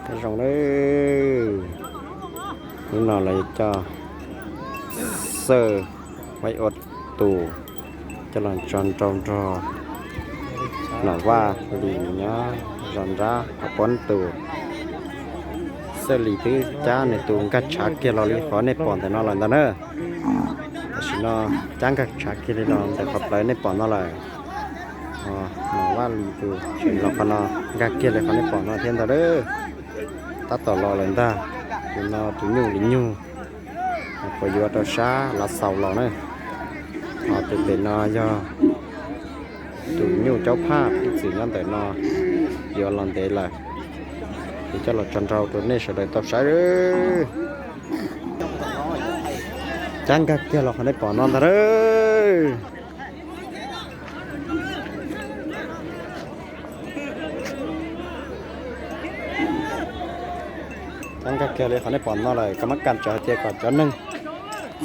Nyob zoo nawb, hnub no lawv coj Xawj Huaib Ua Tus coj los tso nrau nrog Nom Vaj Lis nyob zos nrab qhov pob tus. Xawj Lis twb cab nws tus nkag tshav kiag los li qhov nej pom ntawm no lawm ntag na. Tam sim no cab nkag tshav kiag li los ntawm qhov plawv nej pom no lawm. Nom Vaj Lis tus tseem los qhov no, nkag kiag li qhov nej pom no thiab ntag lauj. Tab tom los lawm ntag. Tus no tus nyuj Lis Nyug, puas yuav rau sab Lav Xaus los na. Ho tus pem no yog tus nyuj Caub Phaj ib txwm nyob ntawm no, yuav los ntev lawm. Ces coj los tso nrau rau nej sawv daws tau saib. Cab nkag kiag los qhov nej pom no ntag lauj. Cab nkag kiag li qhov nej pom no lawm, koj mab kam tsam hais tias kom cov neeg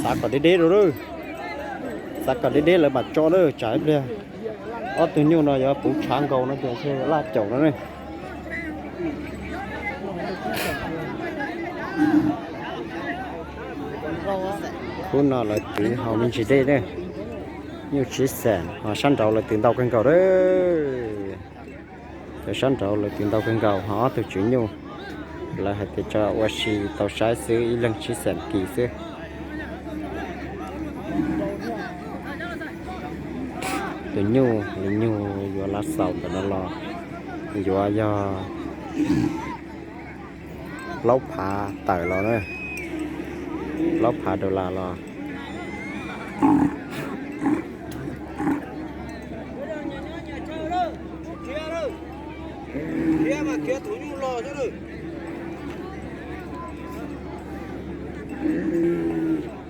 xav kom deb deb rau lawm. Xav kom deb deb lawv mam tso lawm, tsam ib pliag ob tug nyuj no yuav puv tshav nkaus no ces ntshe laj caum no ne. Khub no lawv twv haus me ntsis dej ne. Nyuj tsib xees, ho sab nraud lawv twv ntau kawg nkaus lawm. Cov sab nraud lawv twv ntau kawg nkaus, ho ob tug tswv nyuj lawv hais tias tso ua si tau saib xwb, ib leeg tsib xees kis xwb. Tus nyuj Lis Nyug yuav Lav Xaus ntawm no los yuav yog plaub phav tawm los, plaub phav dollar los.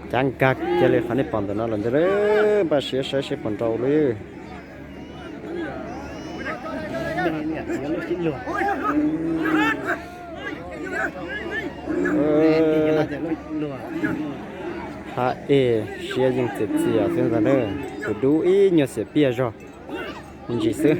Cab nkag kiag li qhov nej pom ntawm no lawm ntag lauj, npaj siab saib seb puas nrau li. Hab es siab yeej txias txias xwb ntag na, kuv dub ib nyuag xiam piaj zog me ntsis xwb.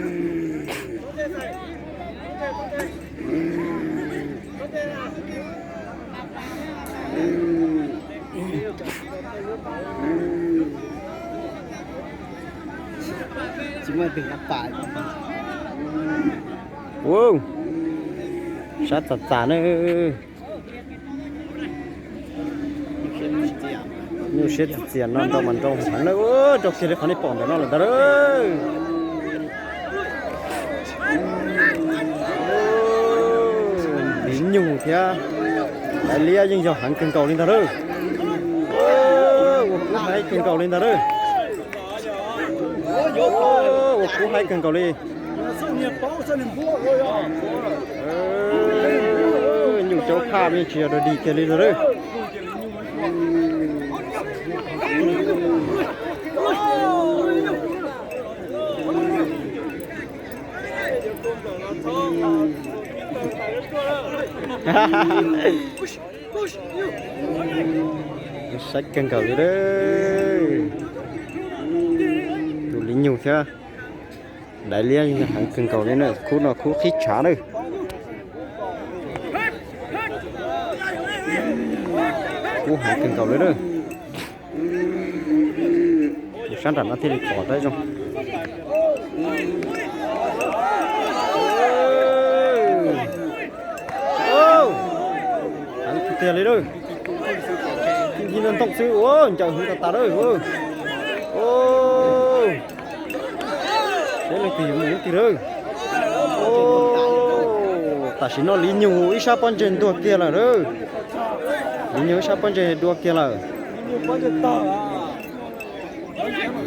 Ua, sab txas txas na. Nyuj siab txias txias no nrau mas nrau heev na, nrau kiag li qhov nej pom ntawm no lawm ntag lauj. Lis Nyug thiab Daiv Liab yeej yog heev kawg nkaus li ntag lauj. Ua kub haib kawg nkaus li ntag lauj. Ua kub haib kawg nkaus li. Nyuj Caub Phaj yeej tsis yog dog dig kiag li ntag lauj. Saib kawg nkaus li lauj. Tus Lis Nyug thiab Daiv Liab heev kawg nkaus li na, khub no khub qhib tshav na. Kub heev kawg nkaus li na. Sab nram no thiaj li pom tau zoo. Heev tiag li lauj. Nci ntoo xwb ua ncaws heev tas tas lauj. Seb leej twg yuav mus leej twg lauj. Tam sim no Lis Nyug ib sab pob ntseg ntuag kiag lawm lauj. Lis Nyug ib sab pob ntseg dua kiag lawm.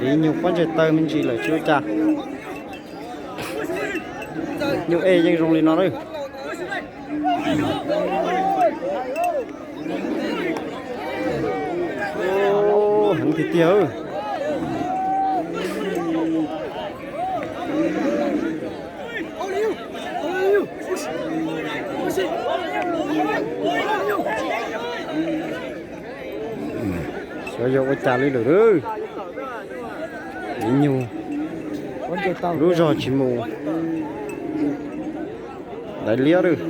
Lis Nyug pob ntseg tawg me ntsis lawm tsis ua cas. Nyuj ej yeej zoo li no lauj. Heev tiag tiag. Xyov yog ua cas li lawm. Lis Nyug lub zog tsis mus. Daiv Liab lauj.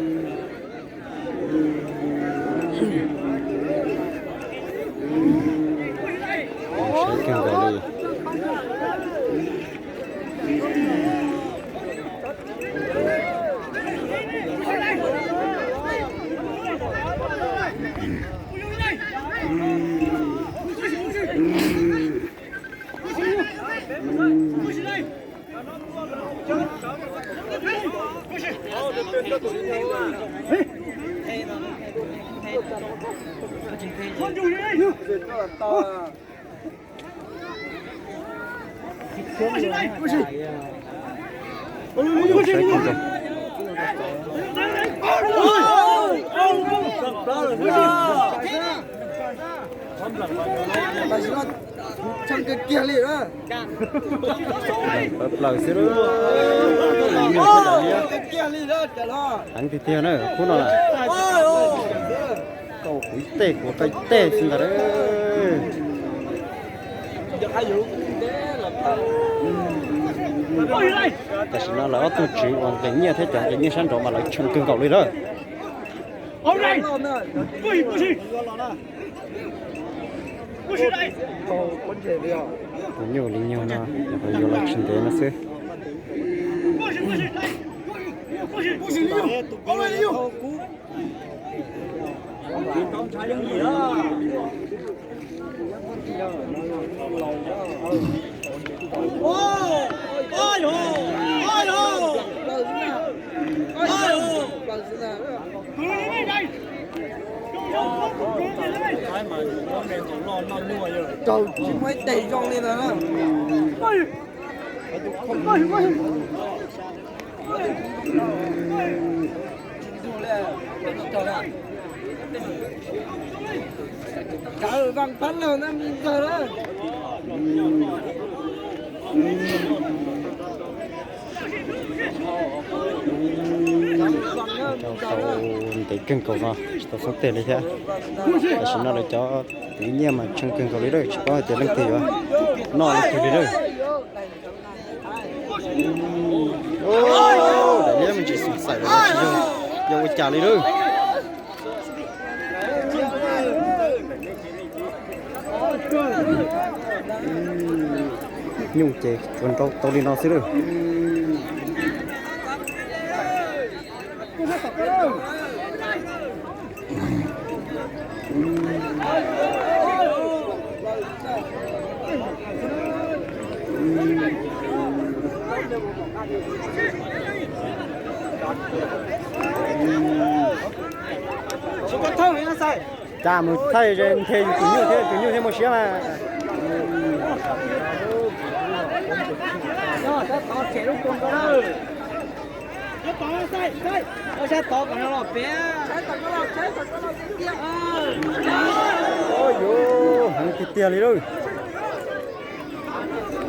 Saib kawg nkaus li. Tshee kiag kiag li na. Plaws plaws xwb. Heev tiag tiag na khub no lawm. Kau kuv ib teg kuv kau ib teg xwb ntag. Tam sim no lawv ob tug tswv uas nqis nyiaj thiab cov nqis nyiaj sab nraud mas lawv tshee kawg nkaus li lawm. Tus nyuj li nyuag no, yuav los tsis ntev no xwb. Raug tsis muaj ib teg zoo li ntawd na. Kav vam phab laug na, me ntxawg na. Tau ntev kawg nkaus no tsis tau xoob teg li thiab. Tam sim no lawv cov kwv nyiaj mas tshee kawg nkaus li lawm, tsis paub hais tias leej twg yuav noj leej twg li lawm. Daim liab me ntsis xum xaim los tsis yog, yog ua cas li lawm. Nyuj ces tsuas nrau tau li no xwb lawm. Cas mus thaij nthe yus tus nyuj thiab, tus nyuj thiaj muaj siab mas. Yuav heev tiag tiag li lawm.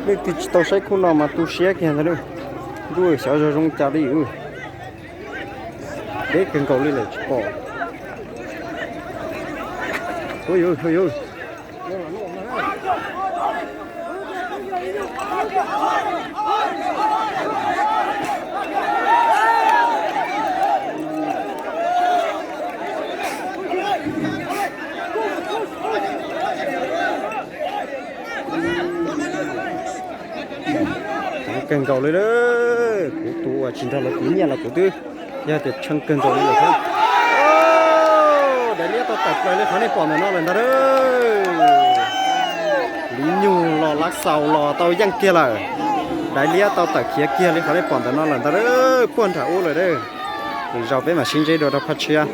Leej twg tsis tau saib khub no mas tu siab kiag ntag. Ntuj, xyov zoo zoo cas li. Deb kawg nkaus li lawm tsis pom. Heev kawg nkaus li lawm, kuv tus uas tsis nrog lawv kwv nyiaj los kuv twb yog tias tshee kawg nkaus li lawm thiab. Daim liab tau tawm plaws li qhov nej pom ntawm no lawm ntag. Li nyuag los lav xaus los tau yeej kiag lawm. Daim liab tau tawm khiav kiag li qhov nej pom ntawm no lawm ntag. Puag nram ub lawm. Lwm zaus peb mam sib ntsib dua rau phab tshiab.